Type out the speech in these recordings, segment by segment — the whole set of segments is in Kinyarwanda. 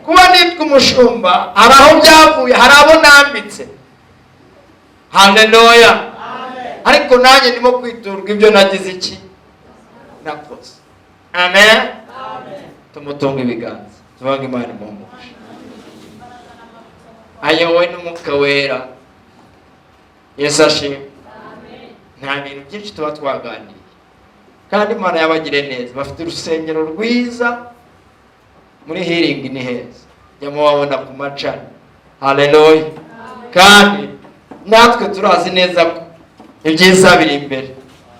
Kuba nitwa umushumba hari aho byavuye, hari abo nambitse. Haleluya. Ariko nanjye ndimo kwiturwa ibyo nagize iki nakoze. Amen. Tumutunga ibiganza, tuvuge Imana imuhe, ayobowe n'Umwuka Wera. Yesu ashimwe. Nta bintu byinshi tuba twaganiriye, kandi Imana yabagire neza. Bafite urusengero rwiza muri Healing, ni heza, jya mubabona ku macana. Haleluya. Kandi natwe turazi neza ko ibyiza biri imbere.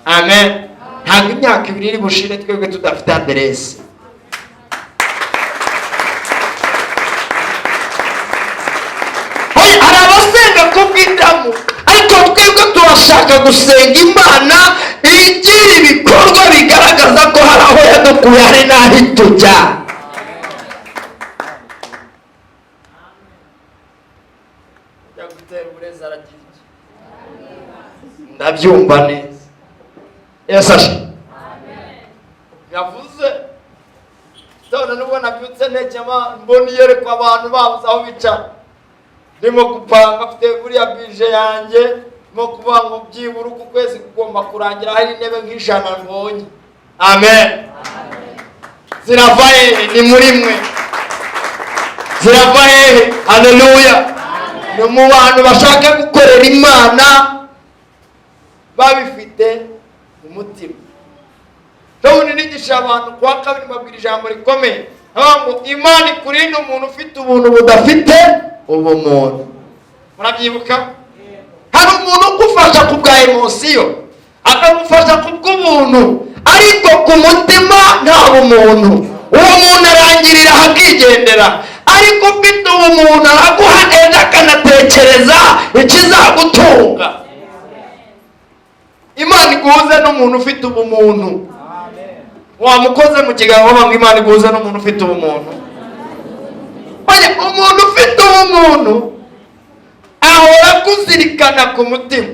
Amen. Ntabwo imyaka 2 iri bushire twebwe tudafite aderesi. Hari abasenga kubw'indamu, ariko twebwe turashaka gusenga Imana igira ibikorwa bigaragaza ko hari aho yadukuye, hari n'aho itujya. Ujya gutera uburezi aragira iki? Ndabyumva neza. Yesu ashimwe. Yavuze none nubwo nabyutse ntekema, mbona iyerekwa abantu babuze aho bicara. Ndimo gupanga, mfite buriya bije yanjye, ndimo kuvuga ngo byibura uku kwezi kugomba kurangira hari intebe nk'100 mbonye. Amen. Zirava hehe? Ni muri mwe. Zirava hehe? Haleluya. Ni mu bantu bashaka gukorera Imana babifite umutima. Ubundi nigisha abantu kuwa kabiri, mbabwira ijambo rikomeye ngo Imana ikurinde umuntu ufite ubuntu budafite ubumuntu. Murabyibuka? Hari umuntu ugufasha ku bwa emotion, akagufasha ku bw'ubuntu, ariko ku mutima nta bumuntu. Uwo muntu arangirira akigendera. Ariko ufite ubumuntu araguha, ejo akanatekereza ikizagutunga. Imana iguhuze n'umuntu ufite ubumuntu. Wamukoze mu kiganza ngo Imana iguhuze n'umuntu ufite ubumuntu. Umuntu ufite ubumuntu ahora kuzirikana ku mutima,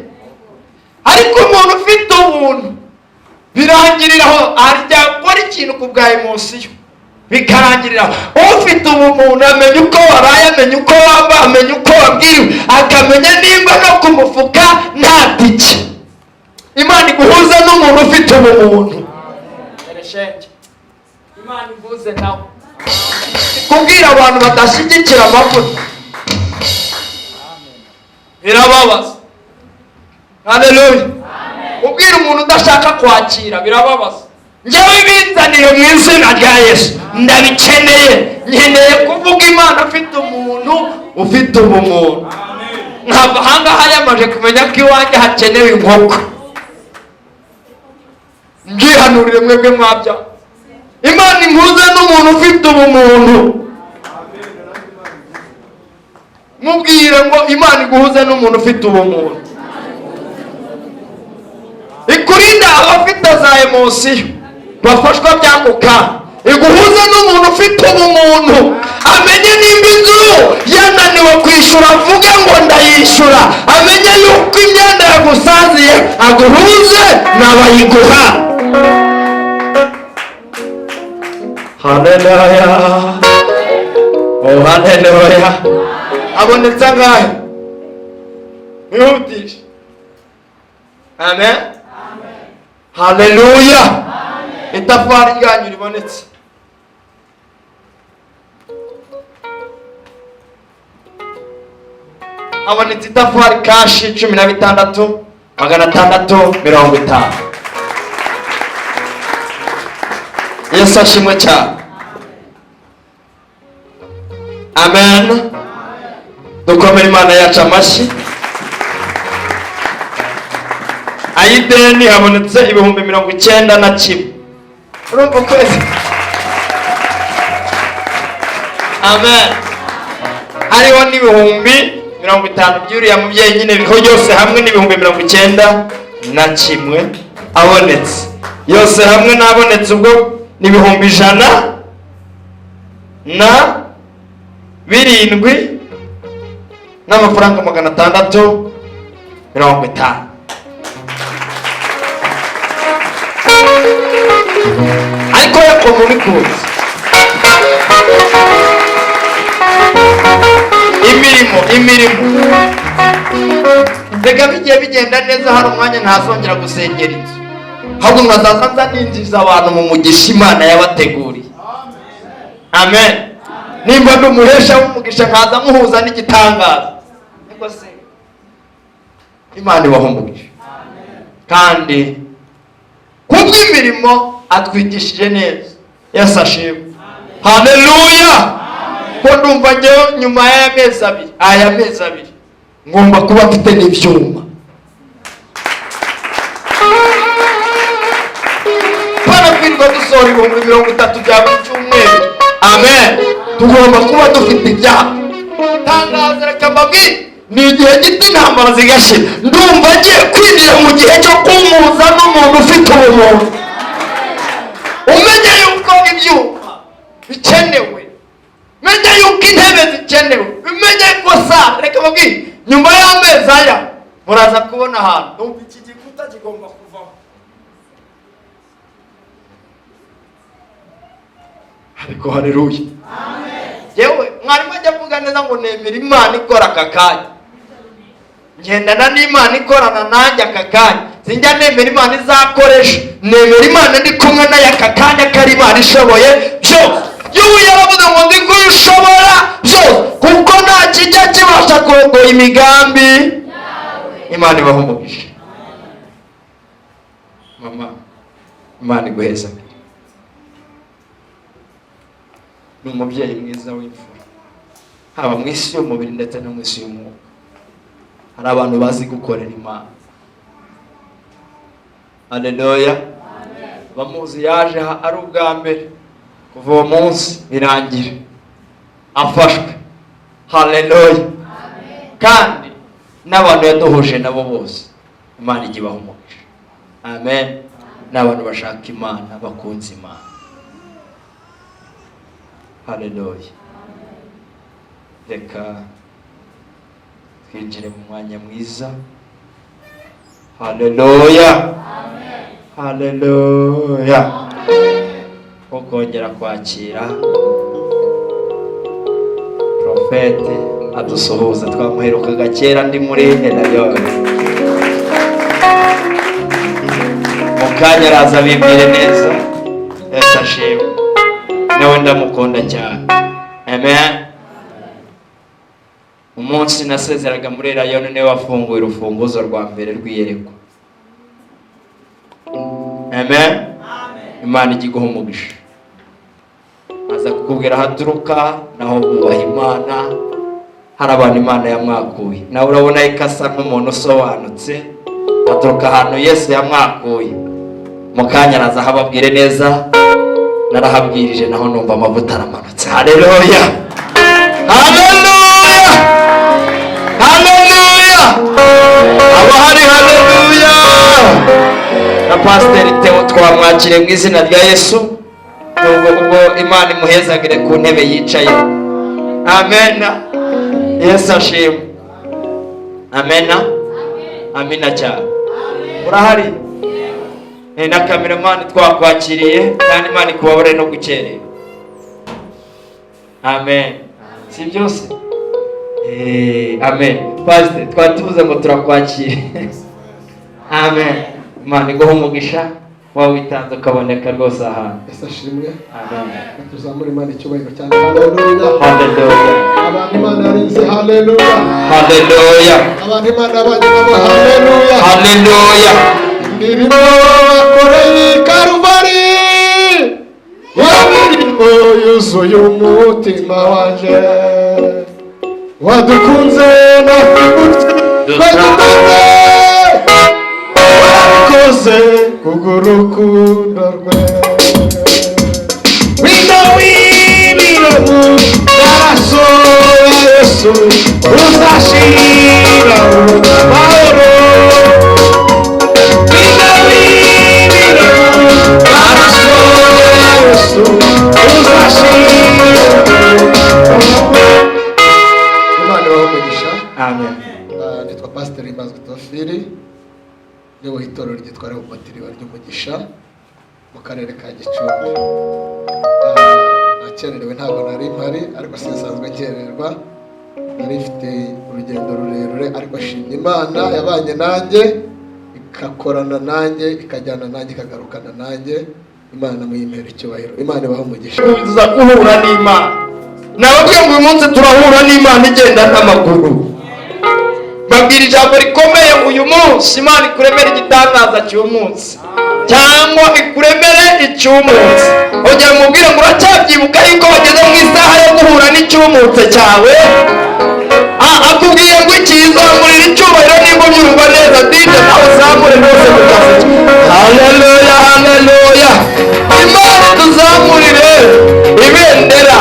ariko umuntu ufite ubuntu birangiriraho. Arya akora ikintu ku bwa emotion bikarangiriraho. Ufite ubumuntu amenya uko waraye, amenya uko wambaye, amenya uko wabwiriwe, akamenya nimba no ku mufuka nta tike. Imana iguhuze n'umuntu ufite ubumuntu. Imana iguhuze nawe. Kubwira abantu badashyigikira amavuta birababaza. Haleluya. Kubwira umuntu udashaka kwakira birababaza. Njyewe binzaniye mu izina rya Yesu, ndabikeneye. Nkeneye kuvuga Imana afite umuntu ufite ubumuntu. Nkava ahangaha yamaze kumenya ko iwanjye hakenewe inkoko. Mbyihanurire mwebwe mwabya. Imana impuze n'umuntu ufite ubumuntu. Mubwire ngo Imana iguhuze n'umuntu ufite ubumuntu. Ikurinde abafite za emotion bafashwa by'ako kanya. Iguhuze n'umuntu ufite ubumuntu, amenye nimba inzu yananiwe kwishyura avuge ngo ndayishyura, amenye yuko imyenda yagusaziye aguhuze n'abayiguha. Haleluya. Oh, haleluya. Abonetse angahe? Mwihutishe. Amen. Haleluya. Itafari ryanyu ribonetse. Habonetse itafari cash 16,650. Yesu ashimwe cyane. Amen. Dukomere Imana yacu amashyi. Ayideni habonetse 91,000. Urumva ukwezi. Amen. Hariho n'50,000 by'uriya mubyeyi nyine, biriho yose hamwe n'91,000 abonetse. Yose hamwe n'abonetse ubwo ni 107,650. Ariko yakoma ubikunze. Reka bigiye bigenda neza, hari umwanya ntazongera gusengera inzu, ahubwo nkazaza nza ninjiza abantu mu mugisha Imana yabateguriye. Amen. Nimba ndi umuhesha w'umugisha, nkaza nkuhuza n'igitangaza. Niko se Imana ibaha umugisha, kandi kubw'imirimo atwigishije neza. Yesu ashimwe, haleluya. Ko ndumva njyewe nyuma y'aya mezi abiri, aya mezi abiri ngomba kuba mfite n'ibyuma. Twanabwirwa dusohora 30,000 bya buri cyumweru. Amen. Tugomba kuba dufite ibyaha. Tangaza, reka mbabwire, ni igihe gito intambara zigashira. Ndumva ngiye kwinjira mu gihe cyo kumuza n'umuntu ufite ubumuntu, umenye yuko ibyuma bikenewe, menye yuko intebe zikenewe, umenye ko sa reka mbabwire, nyuma y'amezi aya muraza kubona ahantu numva iki gikuta kigomba kuvaho. Ariko haleluya. Yewe mwarimu ajya avuga neza ngo nemera Imana ikora aka kanya, ngendana n'Imana ikorana nanjye aka kanya. Sinjya nemera Imana izakoresha, nemera Imana ndi kumwe nayo aka kanya, ko ari Imana ishoboye byose. Yewe yaravuze ngo ndi kuyishobora byose, kuko nta kijya kibasha kurogoya imigambi Imana ibaha umugisha. Mama, Imana iguheza. Ni umubyeyi mwiza w'imfura, haba mu isi y'umubiri ndetse no mu isi y'umwuka. Hari abantu bazi gukorera Imana. Haleluya. Bamuzi yaje ari ubwa mbere, kuva uwo munsi birangira afashwe. Haleluya. Kandi n'abantu yaduhuje nabo bose Imana ijya ibaha umugisha. Amen. N'abantu bashaka Imana, bakunze Imana. Haleluya. Reka twinjire mu mwanya mwiza. Haleluya. Haleluya. Wo kongera kwakira Profete adusuhuza. Twamuherukaga kera ndi muri Elayono. Mu kanya araza bibwire neza. Yesu ashimwe. Nawe ndamukunda cyane. Amen. Umunsi nasezeraga muri Elayono niwe wafunguye urufunguzo rwa mbere rw'iyerekwa. Amen. Imana ijya iguha umugisha. Aza kukubwira aho aturuka, naho bubaha Imana. Hari abantu Imana yamwakuye, nawe urabona ko asa nk'umuntu usobanutse, aturuka ahantu Yesu yamwakuye. Mu kanya araza ahababwire neza. Narahabwirije naho numva amavuta aramanutse. Haleluya, haleluya, haleluya. Abahari haleluya. Na Pasiteri Theo twamwakiriye mu izina rya Yesu. Nubwo ubwo Imana imuhezagire ku ntebe yicaye. Amen. Yesu ashimwe. Amen. Amina cyane. Urahari? Na kameramani twakwakiriye, kandi Imana ikubabare no gukerera. Amen. Si byose? Amen. Pastor, twatuvuze ngo turakwakire. Amen. Imana iguhe umugisha, wawe witanze ukaboneka rwose ahantu. Yesu ashimwe. Amen. Tuzamure Imana icyubahiro cyane. Haleluya. Haleluya. Abantu Imana yarinze, haleluya. Haleluya. Abantu Imana yabanye nabo, haleluya. Haleluya. Imirimo wakoreye i Karuvali, imirimo yuzuye umutima wanjye. Wadukunze natwe twadukunze, wabikoze kubw'urukundo rwe. Wino w'ibiro mu maraso ya Yesu, uzashira amahoro. Wino w'ibiro mu maraso ya Yesu, uzashira amahoro. Imana ibahe umugisha. Amen. Nitwa Pasiteri Himbazwe Theophile, uyoboye itorero ryitwa Rehoboth Iriba ry'Umugisha mu karere ka Gicumbi. Nakererewe, ntabwo nari mpari, ariko sinsanzwe nkererwa. Nari mfite urugendo rurerure, ariko ashimye Imana yabanye nanjye, ikakorana nanjye, ikajyana nanjye, ikagarukana nanjye. Imana muyimpera icyubahiro. Imana ibahe umugisha. Tuza guhura n'Imana. Nababwiye ngo uyu munsi turahura n'Imana igenda n'amaguru. Babwira ijambo rikomeye ngo uyu munsi Imana ikuremere igitangaza cy'umunsi, cyangwa ikuremere icy'umunsi. Ongera umubwire ngo uracyabyibuka yuko bageze mu isaha yo guhura n'icyumutse cyawe. Akubwiye ngo ikizamurira icyubahiro. Nimba ubyumva neza, DJ nawe uzamure rwose mu kazi. Haleluya, haleluya! Imana tuzamurire ibendera,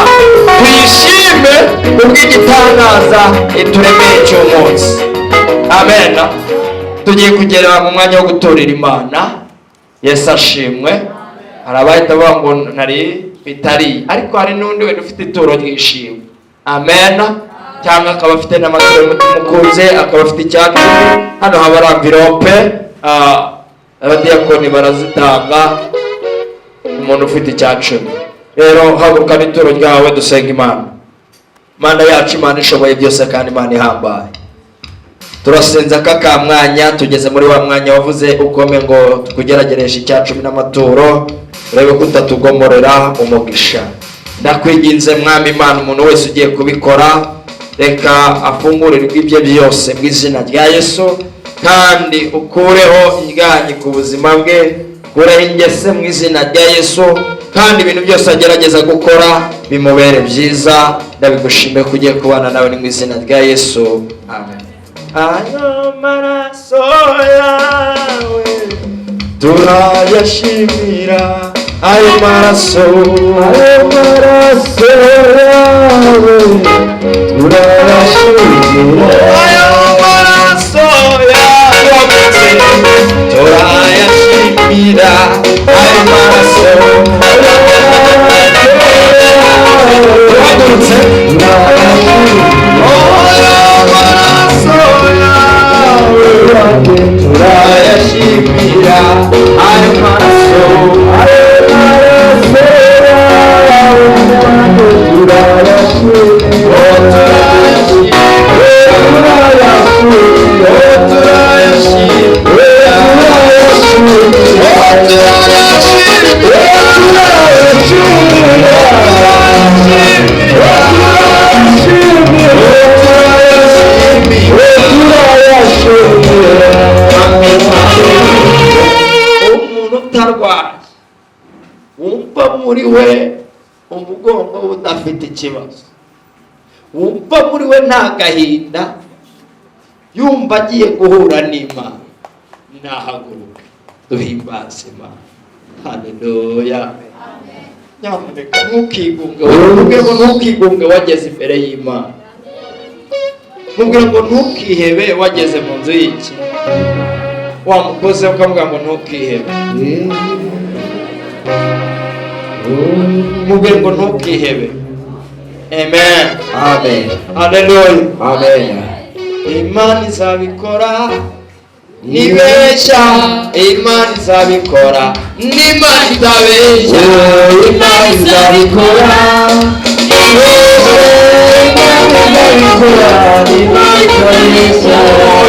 tuyishime kubw'igitangaza ituremeye cy'umunsi. Amen. Tugiye kugera mu mwanya wo gutorera Imana. Yesu ashimwe. Hari abahita bavuga ngo nari bitari, ariko hari n'undi wenda ufite ituro ry'ishimwe. Amen. Cyangwa akaba afite n'amaturo y'umutima ukunze, akaba afite icyacumi. Hano haba ari amvirope, abadiyakoni barazitanga. Umuntu ufite icyacumi rero, haguruka n'ituro ryawe, dusenga Imana. Imana yacu, Imana ishoboye byose kandi Imana ihambaye, turasenza aka ka mwanya. Tugeze muri wa mwanya wavuze ukome ngo tukugeragereshe icyacumi n'amaturo, urebe ko utatugomorera umugisha. Ndakwinginze Mwami Imana, umuntu wese ugiye kubikora, reka afungurirwe ibye byose mu izina rya Yesu, kandi ukureho indyanyi ku buzima bwe, ukureho ingese mu izina rya Yesu, kandi ibintu byose agerageza gukora bimubere byiza. Ndabigushimiye ko ugiye kubana nawe, ni mu izina rya Yesu, amen. Ayo maraso yawe turayashimira, ayo maraso, ayo maraso yawe turayashimira, ayo maraso yawe turayashimira, ayo maraso uhagurutse, ayo maraso yawe turayashimira, ayo maraso, ayo maraso yawe turayashimira, turayashimira, Umuntu utarwaye, wumva muri we umugongo we udafite ikibazo, wumva muri we nta gahinda, yumva agiye guhura n'Imana, nahaguruke duhimbaze Imana. Haleluya! Nyamuneka ntukigunge. Mubwire ngo ntukigunge wageze imbere y'Imana. Mubwire ngo ntukihebe wageze mu nzu y'iki. Wa mukozi ukamubwira ngo ntukihebe. Mubwire ngo ntukihebe. Amen. Amen. Haleluya. Amen. Imana izabikora, nibeshya. Imana izabikora, n'Imana itabeshya. Imana izabikora. Imana izabikora. Imana itabeshya.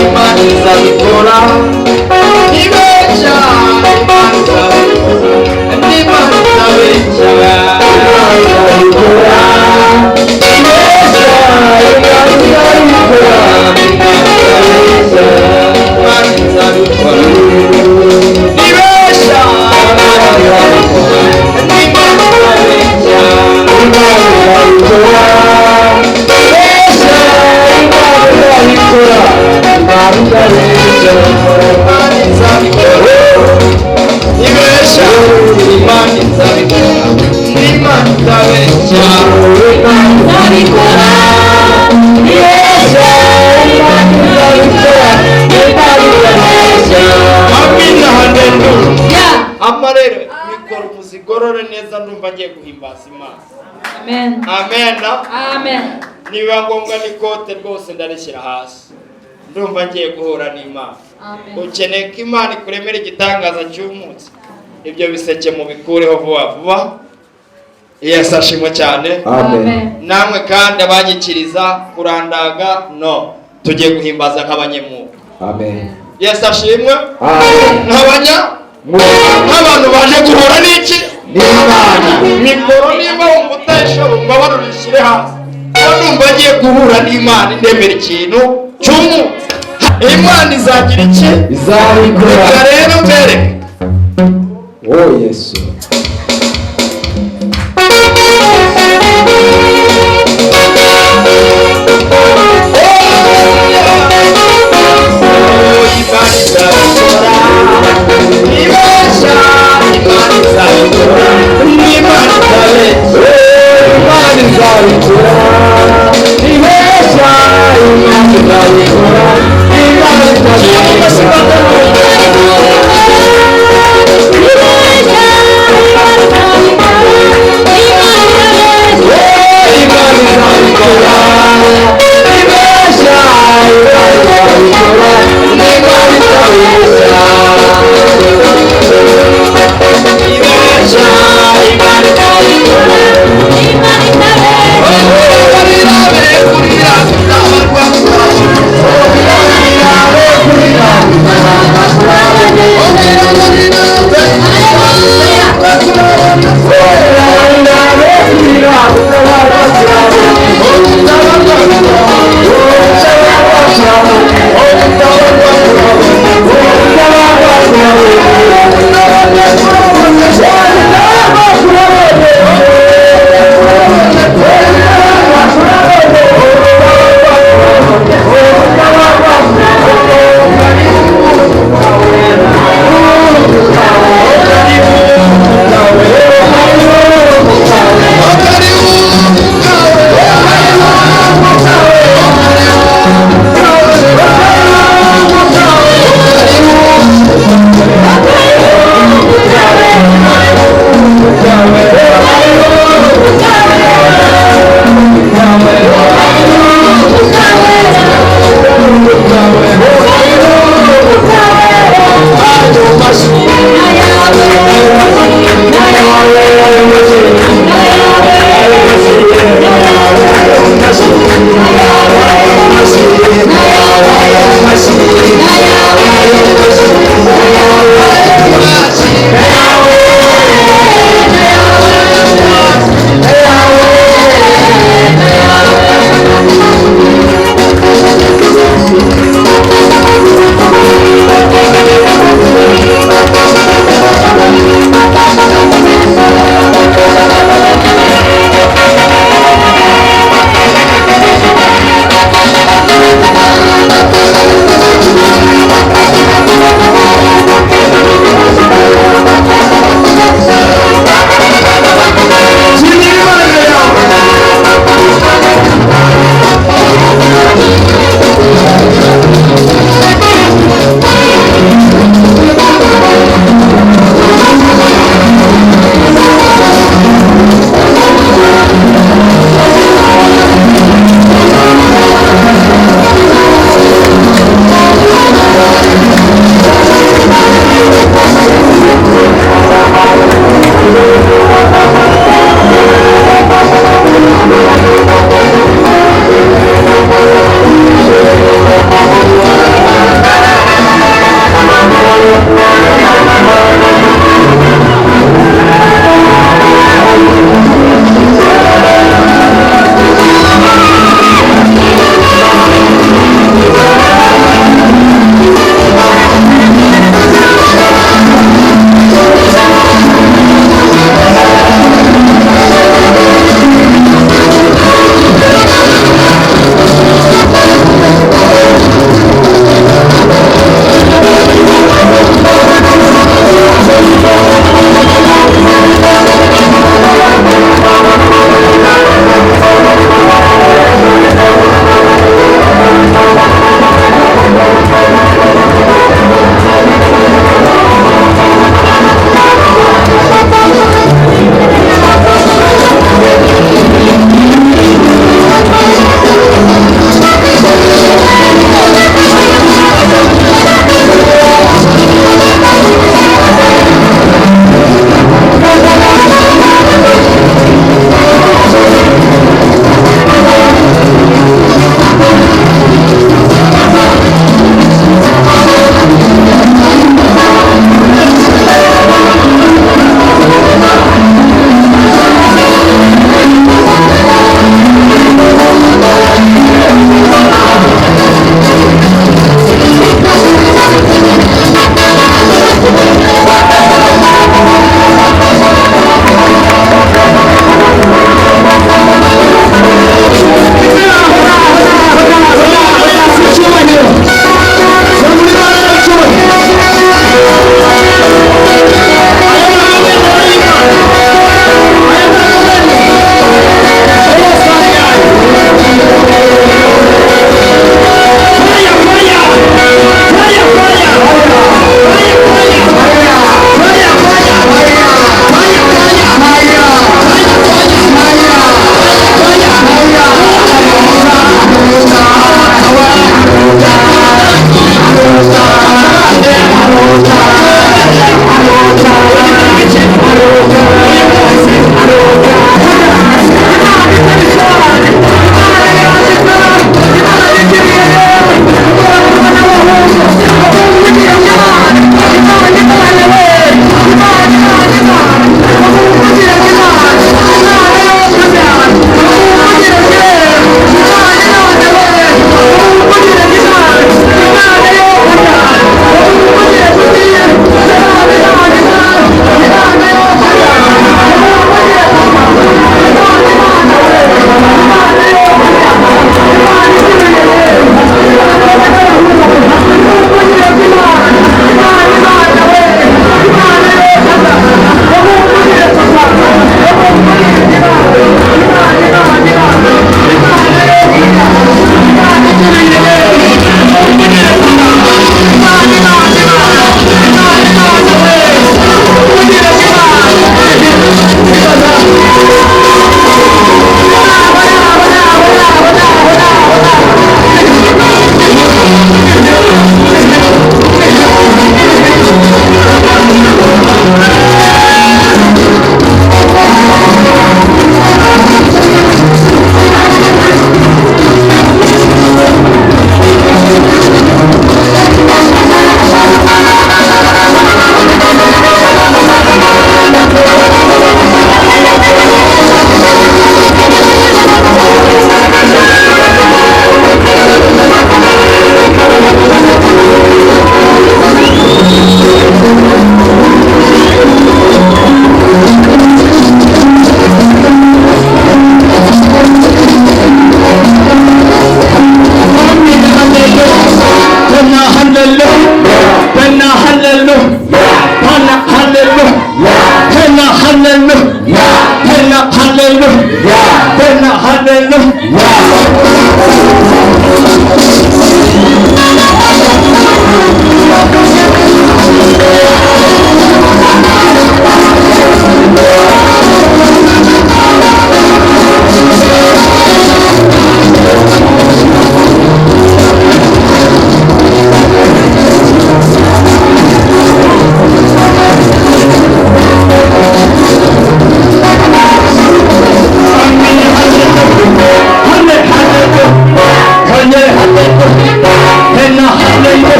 Imana izabikora, nibeshya. Imana izabikora, n'Imana itabeshya. Imana izabikora. Ibeshya. Imana izabikora. Imana itabeshya. Imana izabikora, nibeshya. Imana izabikora, n'Imana itabeshya. Imana izabikora. Ibeshya. Imana izabikora. Imana itabeshya. Imana izabikora, nibeshya. Imana izabikora, n'Imana itabeshya. Imana izabikora. Ibeshya. Imana izabikora. Imana itabeshya. Amina, haleluya! Amarere mikoro muzigorore neza, ndumva ngiye guhimbaza Imana. Amen. Amen. Amen. Nibiba ngombwa n'ikote rwose ndarishyira hasi, ndumva ngiye guhura n'Imana. Amen. Ukeneye ko Imana ikuremera igitangaza cy'umunsi, ibyo biseke mubikureho vuba vuba. Yesu ashimwe cyane. Amen. Namwe kandi abanyikiriza kurandaga no tugiye guhimbaza nk'abanyemwuka. Amen. Yesu ashimwe. Amen. Nk'abanya nk'abantu baje guhura n'iki? N'Imana. Mikoro niba wumva utayishoboye umbabarire uyishyire hasi, kuko numva agiye guhura n'Imana indemera ikintu cy'umwuka. Imana izagira iki? Izabikora. Reka rero mbereke. Oh Yesu. Imana izabikora, ibesha Imana izabikora, Imana izabikora, Imana izabikora. Ibesha Imana izabikora. Imana izabikora.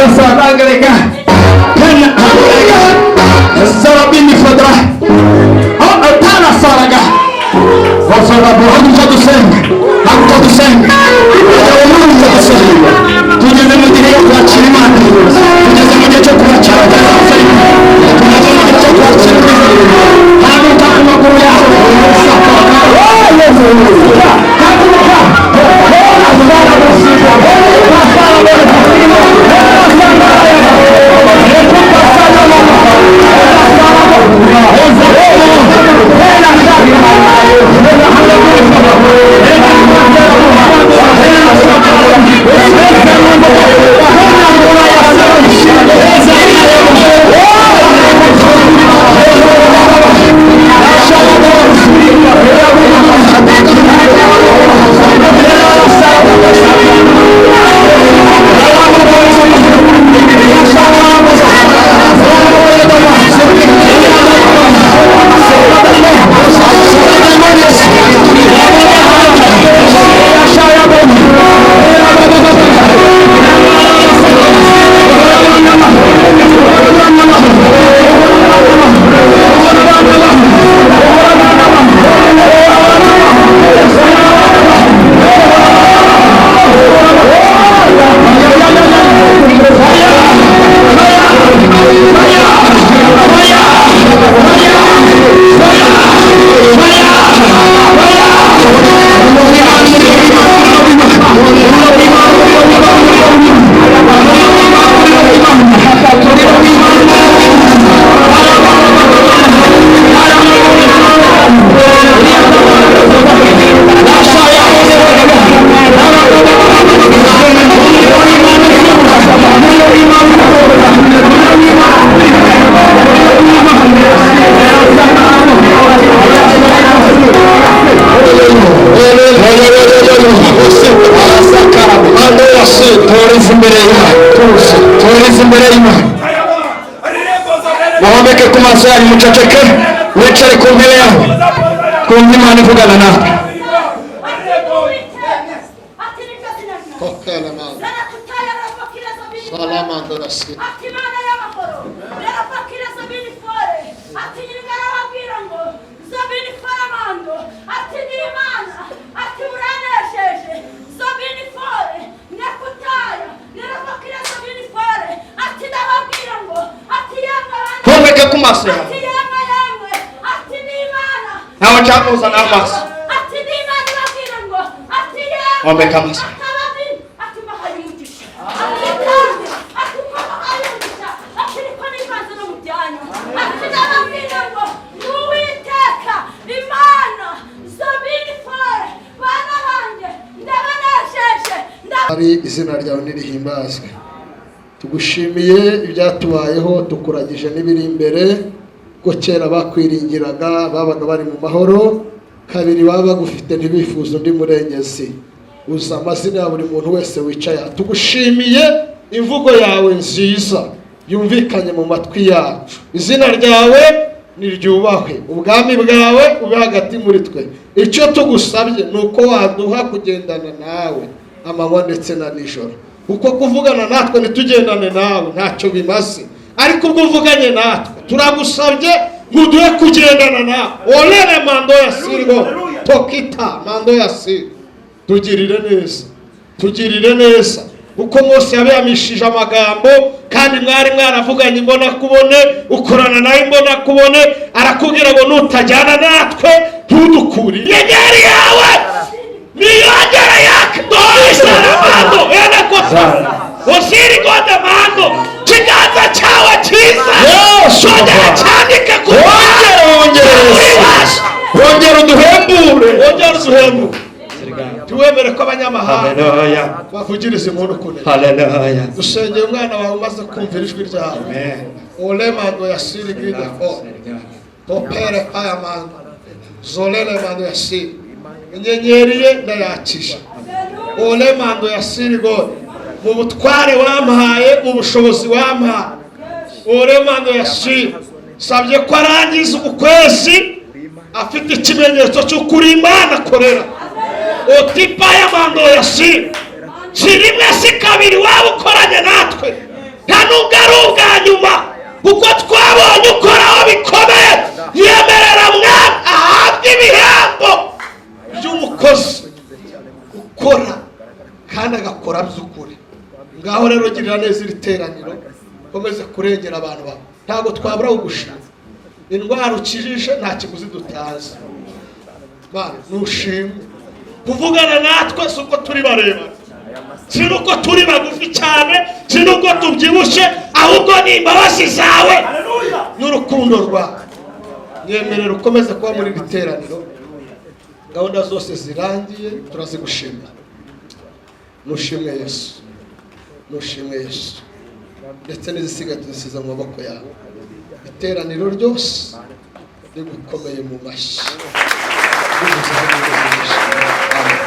Rasalangareka Tena Angareka Zarabini Fadra Tana Saraga Haguruka dusenge, haguruka dusenge, haguruka dusenge. Tugeze mu gihe cyo kwakira Imana, tugeze mu gihe cyo kwakira, tugeze mu gihe cyo kwakira Imana. Haguruka ku maguru yawe, haguruka. Toreza imbere y'Imana, toreza imbere y'Imana. Muhomeke ku maso yanyu, muceceke, wicare ku ntebe yawe, twumve Imana ivugana natwe. Homeke ku maso yawe, ntawe nshaka kuzana amaso. Homeka amaso. Ari izina ryawe nirihimbazwe. Tugushimiye ibyatubayeho, tukuragije n'ibiri imbere, ko kera bakwiringiraga babaga bari mu mahoro, kabiri baba bagufite ntibifuza undi murengezi. Uza amazina ya buri muntu wese wicaye. Tugushimiye imvugo yawe nziza yumvikanye mu matwi yacu. Izina ryawe niryubahwe, ubwami bwawe ube hagati muri twe. Icyo tugusabye ni uko waduha kugendana nawe amanywa ndetse na nijoro, kuko kuvugana natwe ntitugendane nawe ntacyo bimaze, ariko ubwo uvuganye natwe turagusabye ngo uduhe kugendana nawe. Olere mando ya sirgo tokita mando ya sirgo, tugirire neza, tugirire neza, kuko Mose yabiyamishije amagambo kandi mwari mwaravuganye imbona kubone, ukorana nawe imbona kubone, arakubwira ngo nutajyana natwe ntudukure inyenyeri yawe niyongere yake doisharamando enekosa osirigodamando kiganza cyawe cyiza cyongere cyandike ku Wongere uduhembure, wongere uduhembure. Tuwemere ko abanyamahanga bavugiriza impundu ku ntebe. Dusengeye umwana wawe umaze kumvira ijwi ryawe. Olemando ya siri gride fo topere payamando zolele mando ya siri inyenyeri ye ndayakije. Olemando ya siri go mu butware wampaye, mu bushobozi wampaye. Olemando ya siri sabye ko arangiza ukwezi afite ikimenyetso cy'ukuri Imana akorera. Otipa ya mando ya siri si rimwe si kabiri waba ukoranye natwe. Nta nubwo ari ubwa nyuma, kuko twabonye ukoraho bikomeye. Yemerera mwami ahabwe ibihembo by'umukozi ukora kandi agakora by'ukuri. Ngaho rero girira neza iri teraniro, ukomeze kurengera abantu bawe. Ntabwo twabura kugushima. Indwara ukijije nta kiguzi dutanze. Mana, nushimwe kuvugana natwe. Si uko turi barebare, si n'uko turi bagufi cyane, si n'uko tubyibushye, ahubwo ni imbabazi zawe n'urukundo rwawe. Nyemerera ukomeze kuba muri iri teraniro. Gahunda zose zirangiye, turazigushimira. Nushimwe Yesu, nushimwe Yesu. Ndetse n'izisigaye tuzisize mu maboko yawe. Iteraniro ryose rigukomeye mu mashyi. Amen.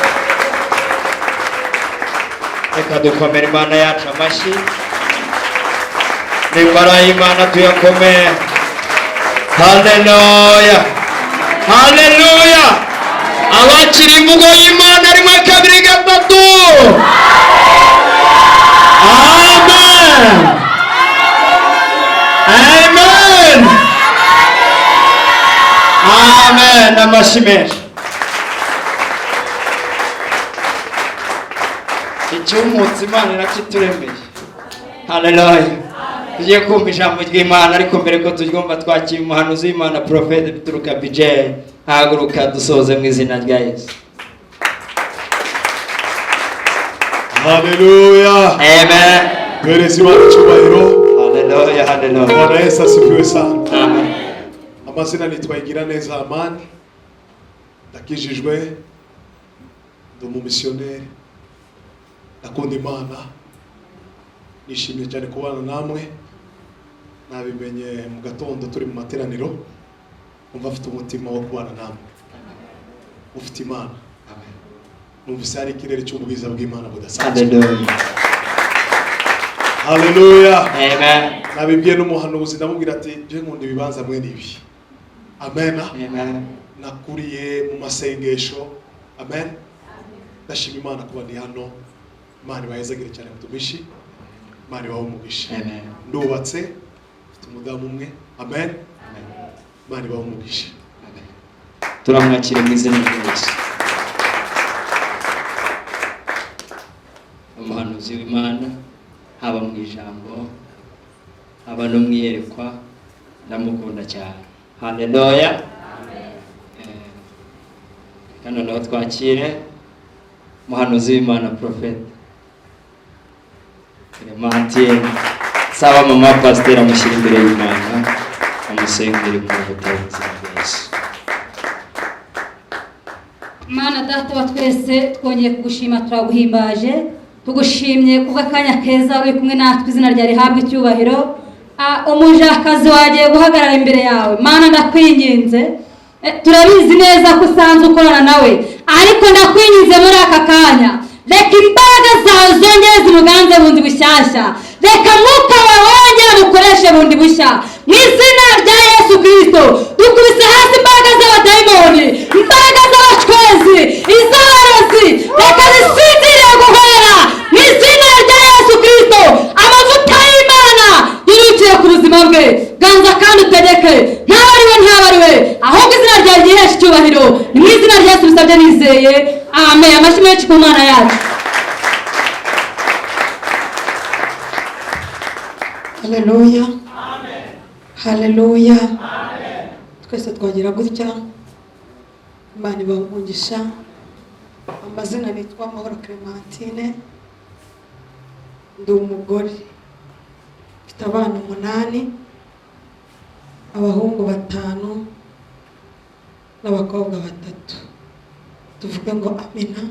Reka dukomere Imana yacu amashyi. Nimbara y'Imana tuyakomeye. Haleluya, haleluya! Abakira imvugo y'Imana, rimwe, kabiri, gatatu! Amen, amen, amen! Amashyi menshi. Icyumutse Imana irakituremeye. Haleluya! Tugiye kumva ijambo ry'Imana, ariko mbere ko turyumva, twakira umuhanuzi w'Imana, Porofete Bituruka BJ. Haguruka dusoze mu izina rya Yesu. Haleluya. Amen. Duhereze Imana icyubahiro. Haleluya, haleluya! Bwana Yesu asifiwe sana. Amen. Amazina nitwa Igiraneza Amani, ndakijijwe, ndi umumisiyoneri, ndakunda Imana, nishimiye cyane kubana namwe. Nabimenye mu gatondo turi mu materaniro, umva afite umutima wo kubana namwe ufite Imana. Numvise hari ikirere cy'ubwiza bw'Imana budasanzwe. Haleluya! Haleluya! Amen. Nabibwiye n'umuhanuzi, ndamubwira ati je nkunda ibibanza mwene ibi. Amen. Amen. Nakuriye mu masengesho. Amen. Ndashima Imana kuba ndi hano. Imana ibahezagire cyane, mutumishi. Imana ibahe umugisha. Amen. Ndubatse, mfite umudamu umwe. Amen. Imana ibahe umugisha. Turamwakira mu izina rya Yesu. Umuhanuzi w'Imana, haba mu ijambo, haba no mu iyerekwa, ndamukunda cyane. Haleluya! Reka noneho twakire umuhanuzi w'Imana, Porofete Clementine. Saba mama pasiteri amushyira imbere y'Imana, amusengere mu mavuta mu izina rya Yesu. Mana Data wa twese, twongeye kugushima, turaguhimbaje. Tugushimye kubw'akanya keza uri kumwe natwe. Izina ryawe rihabwe icyubahiro. Umujakazi wagiye guhagarara imbere yawe. Mana, ndakwinginze. Turabizi neza ko usanzwe ukorana nawe, ariko ndakwinginze muri aka kanya, reka imbaraga zawe zongere zimuganze bundi bushyashya. Reka Mwuka wawe wongere mukoreshe bundi bushya mu izina rya Yesu Kirisito. Dukubise hasi imbaraga z'abadayimoni, imbaraga z'abacwezi, iz'abarozi, reka zisinziriye guhera mu izina rya Yesu Kirisito. Amavuta y'Imana yirukiye ku buzima bwe. Ganza kandi utegeke. Ntaba ari we, ntaba ari we, ahubwo izina ryawe ryihesha icyubahiro. Ni mu izina rya Yesu bisabye nizeye, amen. Amashyi menshi ku Mana yacu. Haleluya, haleluya! Twese twagira gutya. Imana ibaha umugisha. Amazina nitwa Amahoro Clementine, ndi umugore, mfite abana 8, abahungu 5 n'abakobwa 3. Tuvuge ngo amina.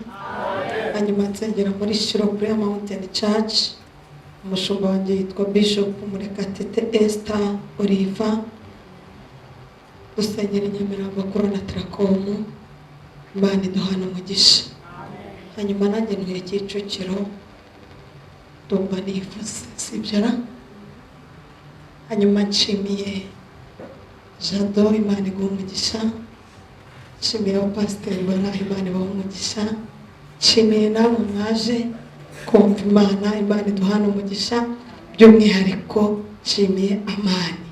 Hanyuma nsengera muri Shiro Prayer Mountain Church. Umushumba wanjye yitwa Bishop Murekatete Esther Oliva. Dusengera i Nyamirambo kuri Onatracom. Imana iduhana umugisha. Hanyuma nanjye ntuye Kicukiro. Ndumva nivuze, sibyo ra? Hanyuma nshimiye Jado, Imana iguha umugisha. Nshimiye abapasiteri bari aho, Imana ibaha umugisha. Nshimiye namwe mwaje kumva Imana. Imana iduhana umugisha. By'umwihariko nshimiye Amani.